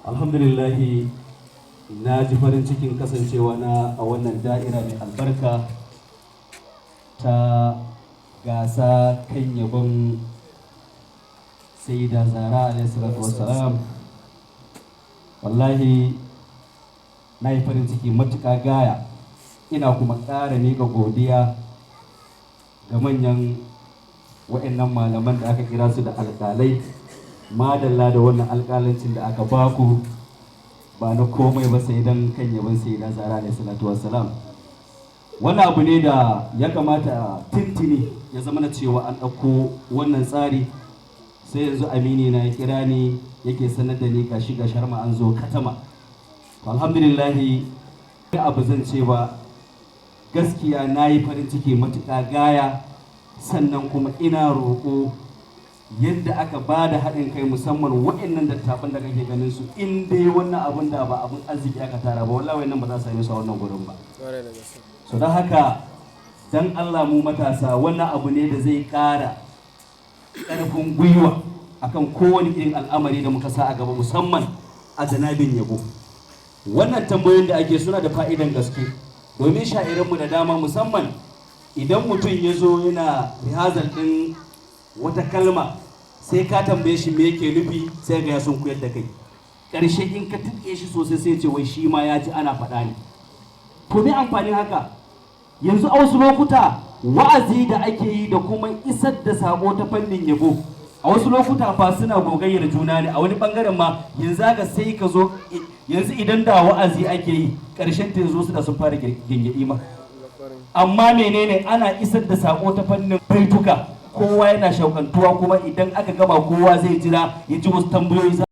Alhamdulillahi, na ji farin cikin kasancewa na a wannan da'ira mai albarka ta gasa kan yabon Sayyida Zahra alaihi salatu wassalam. Wallahi na yi farin ciki matuƙa gaya, ina kuma ƙara miƙa godiya ga manyan wa'annan malaman da aka kira su da alƙalai. Madalla da wannan alƙalancin da aka baku, ba na komai ba sai dan kan yabon Sayyida Zahra alaihi salatu wassalam. Wannan abu ne da ya kamata tintini ya zama na cewa an ɗauko wannan tsari, sai yanzu amini na ya kira ni yake sanar da ni gashi ga sharma an zo katama. Alhamdulillahi, abu zan ce ba gaskiya, na yi farin ciki matuƙa gaya. Sannan kuma ina roƙo, yadda aka ba da haɗin kai, musamman waɗannan dattaban da kake ganin su, in dai wannan abun da ba abun arziki aka tara ba, wallahi wannan ba za su same su a wannan gurin ba. So don haka, dan Allah mu matasa, wannan abu ne da zai ƙara ƙarfin gwiwa akan kowane irin al'amari da muka sa a gaba, musamman a janabin yabo. Wannan tambayoyin da ake suna da fa'idan gaske, domin sha'iranmu da dama, musamman idan mutum ya zo yana rehearsal ɗin wata kalma, sai ka tambaye shi me yake nufi, sai ga ya sun kuyar da kai. Ƙarshe in ka tuƙe shi sosai, sai ce wai shi ma ya ji ana faɗa ne. To, me amfanin haka? Yanzu a wasu lokuta wa'azi da ake yi da kuma isar da sako ta fannin yabo, a wasu lokuta fa suna gogayyar juna ne. A wani bangaren ma yanzu haka sai ka zo yanzu, idan da wa'azi ake yi, ƙarshen ta yanzu su da sun fara gyangyaɗi ma. Amma menene, ana isar da sako ta fannin baituka, kowa yana shaukantuwa. Kuma idan aka gama, kowa zai jira ya ji wasu tambayoyi za